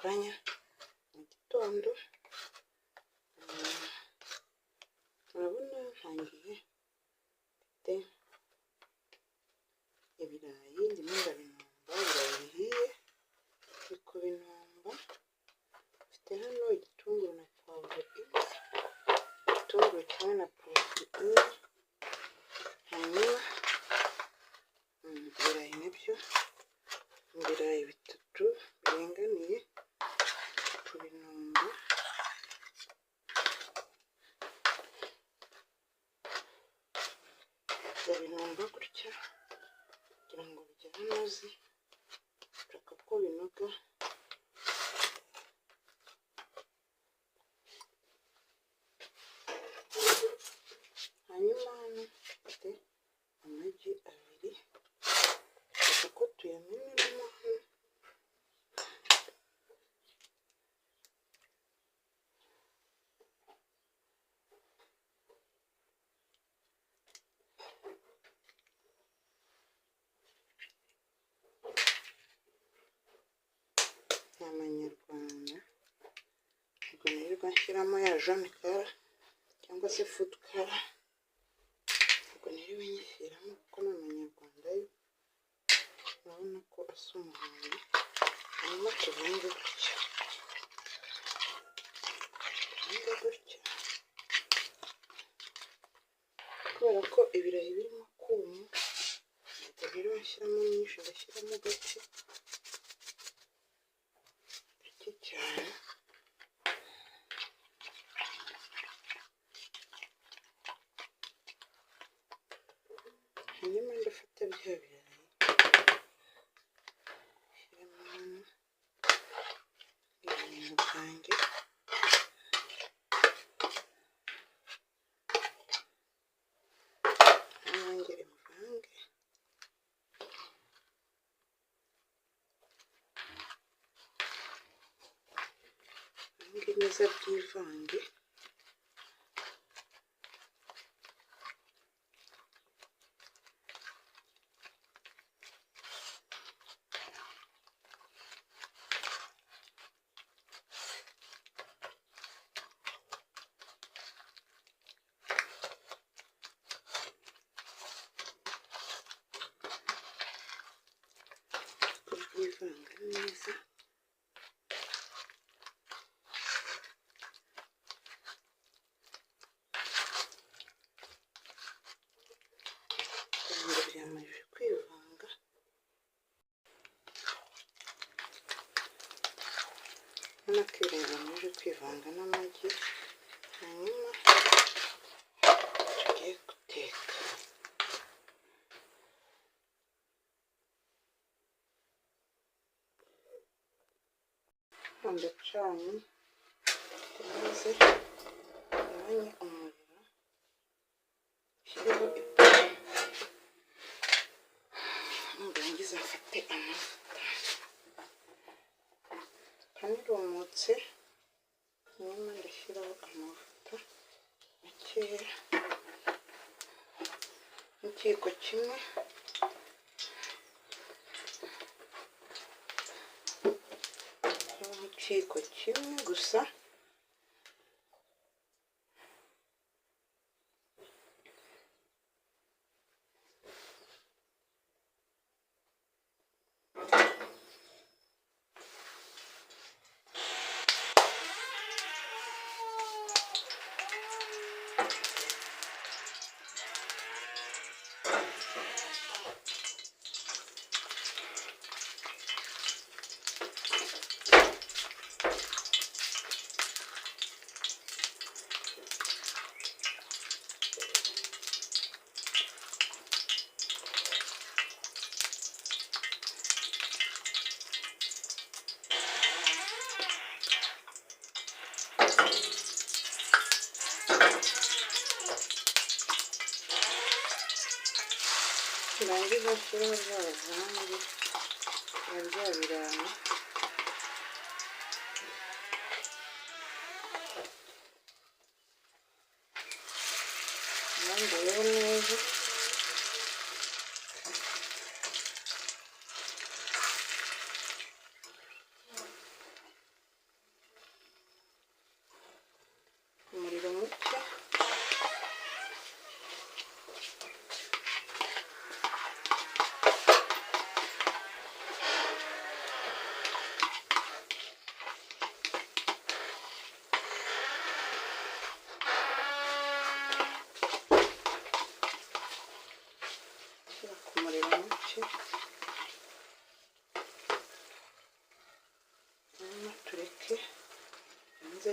Kanya mu gitondo. Urabona ntangiye mfite ibirayi, ndimo ndabinomba, ibirayi bihiye, ndi kubinomba. Mfite hano igitunguru na puwavuro imwe, igitunguru kimwe na puwavuro imwe. Hanyuma ibirayi nabyo ni ibirayi bitatu biringaniye kubinomba. Ndabinomba gutya kugira ngo bigire amazi, nshaka ko binoga. Hanyuma hano mfite amagi abiri, nshaka ko tuyameneramo hano. Ni amanyarwanda, ubwo nirirwa nshyiramo ya jaune color cyangwa se food color, ubwo niriwe nyishyiramo kuko ni amanyarwanda yo urabona ko asa umuhondo. Hanyuma tuvange gutya, tuvange gutya kubera ko ibirayi birimo kuma, ntabwo niriwe nshyiramo myinshi, ndashyiramo gake gake cyane. Hanyuma ndafata bya birayi nshyiremo hano ibintu byanjye, nongere mvange. Mvange neza byivange. Ko byivanga neza. Ibirungo byamaze kwivanga. Urabona ko ibirayi byamaze kwivanga n'amagi, hanyuma tugiye guteka. Ndacanye maze ngabanye umuriro, nshyireho ipanu, nindangiza mfate amavuta. Ipanu irumutse, hanyuma ndashyiraho amavuta makeya n'ikiyiko kimwe. Ikiyiko kimwe gusa. Ndangiza nshyireho rwa ruvange na bya birayi. Ndambuyeho neza.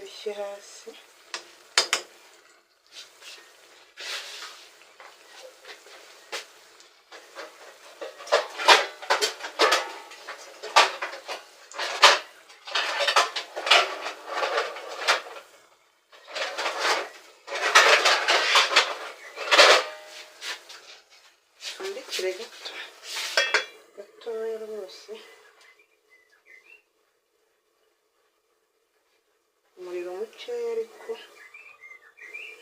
bishye hasi. Pfundikire gato gatoya rwose, umuriro mukeya, ariko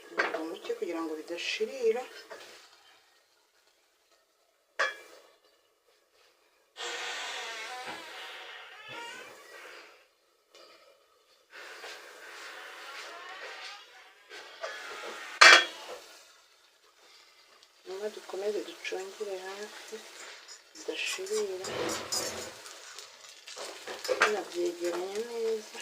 umuriro muke kugira ngo bidashirira. Nyuma dukomeze ducungire hafi bidashirira, tunabyegeranya neza.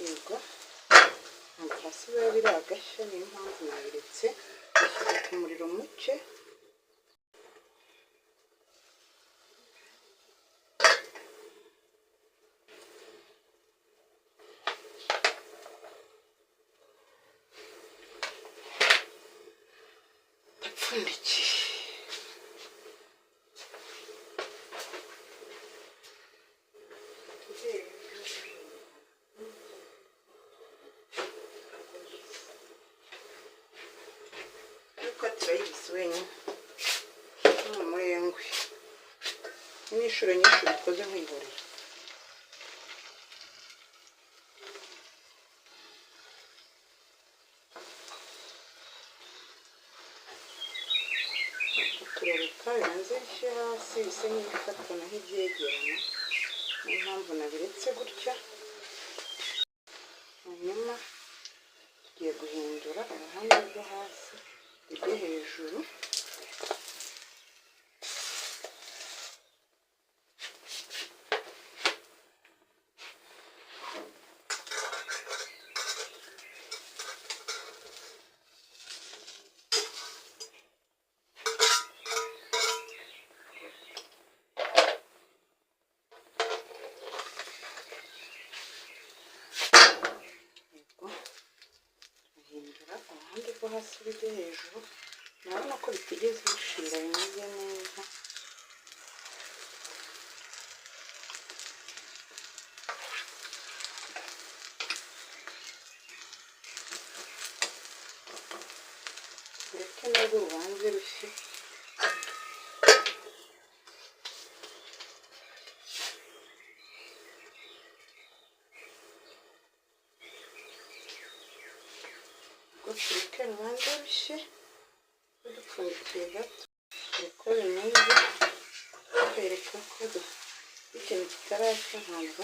Yego, ntabwo hasi biba biragashya, niyo mpamvu nabiretse, bashyize ku muriro muke. Ndapfundikiye. Ariko turayibise wenyine ni umurengwe, n'inshuro nyinshi ubikoze nkwihorera. Turareka bibanze bishye hasi, bisa nk'ibifatana, nk'ibyegerana, niyo mpamvu nabiretse gutya. Hanyuma tugiye guhindura uruhande rwo hasi rujye hejuru. Yego, turahindura uruhande rwo hasi rujye hejuru. Murabona ko bitigeze bishira, bimeze neza. Ureke narwo rubanze rushye. Ubwo tureke rubanze rushye dupfundikiye gato. Uko bimeze kwereka ko ikintu kitarashya, ntabwo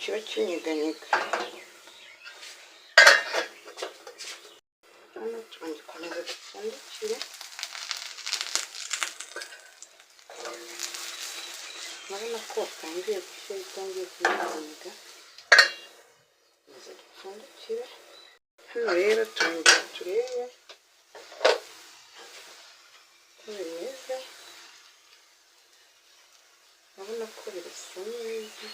kiba kinyeganyega. Hano tugikomeza dupfundikire. Urabona ko watangiye gushya, bitangiye kunyeganyega. Komeza dupfundikire. Hano rero turongera turebe uko bimeze. Urabona ko birasa neza.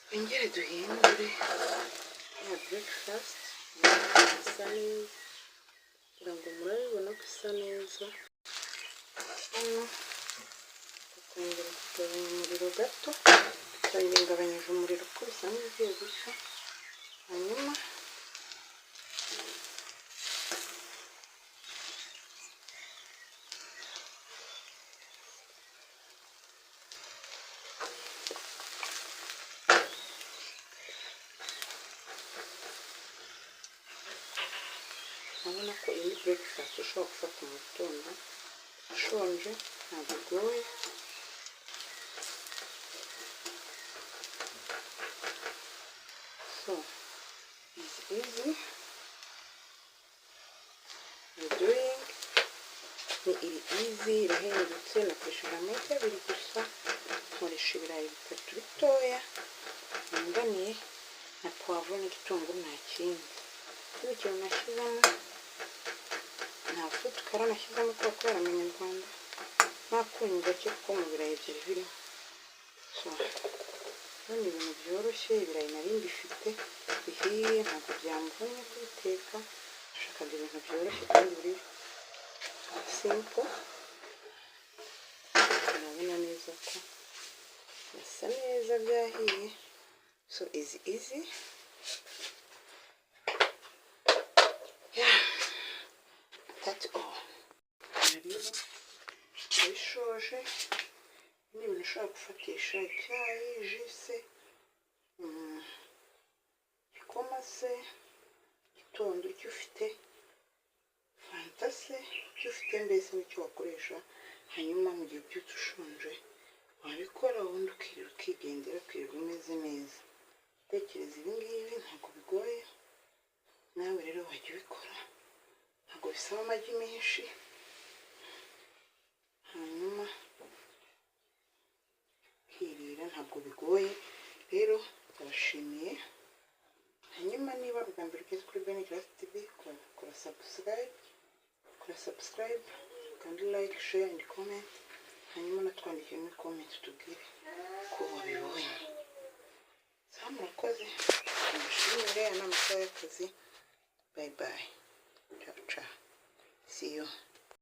Twongere duhindure ya breakfast. Isa neza, kugira ngo murabibona ko isa neza. Hano tukongera kugabanya umuriro gato, tukongera ngabanyije umuriro kuko bisa nk'ibigiye gushya. Hanyuma Urabona ko iyi ni breakfast ushobora gufata mu gitondo ushonje, ntabwo igoye. So it's easy doing, ni iri easy, irahendutse. Nakoresheje amagi 2 gusa, nkoresha ibirayi 3 bitoya biringaniye na puwavuro n'igitunguru, nta kindi. Ikindi kintu nashyizemo, nta food color nashyizemo kubera amanyarwanda, n'akunyu gake kuko mu birayi byari birimo. So ni ibintu byoroshye, ibirayi nari mbifite bihiye, ntabwo byamvunnye kubiteka. Nashakaga ibintu byoroshye kandi biri simple. Urabona neza ko bisa neza, byahiye. So easy, easy, yeah, that's all. Rero ndabishoje. Ni ibintu ushobora gufatisha icyayi, juice, igikoma se, gitondo, icyo ufite, Fanta se, icyo ufite mbese nicyo wakoresha. Hanyuma mu gihe ubyutse ushonje wabikora, ubundi ukirirwa ukigendera, ukirirwa umeze neza. Tekereza ibi ngibi ntabwo bigoye, nawe rero wajya ubikora, ntabwo bisaba amagi menshi. Hanyuma ukirira, ntabwo bigoye. Rero ndabashimiye. Hanyuma niba ubwa mbere ugeze kuri Bene Grace TV, kora subscribe, kora subscribe kandi like, share and comment. Hanyuma natwandikire muri comment tubwire ko wabibonye. Sawa, murakoze, mushimire. Aya ni amasaha y'akazi. Bye bye, ciao ciao, see you.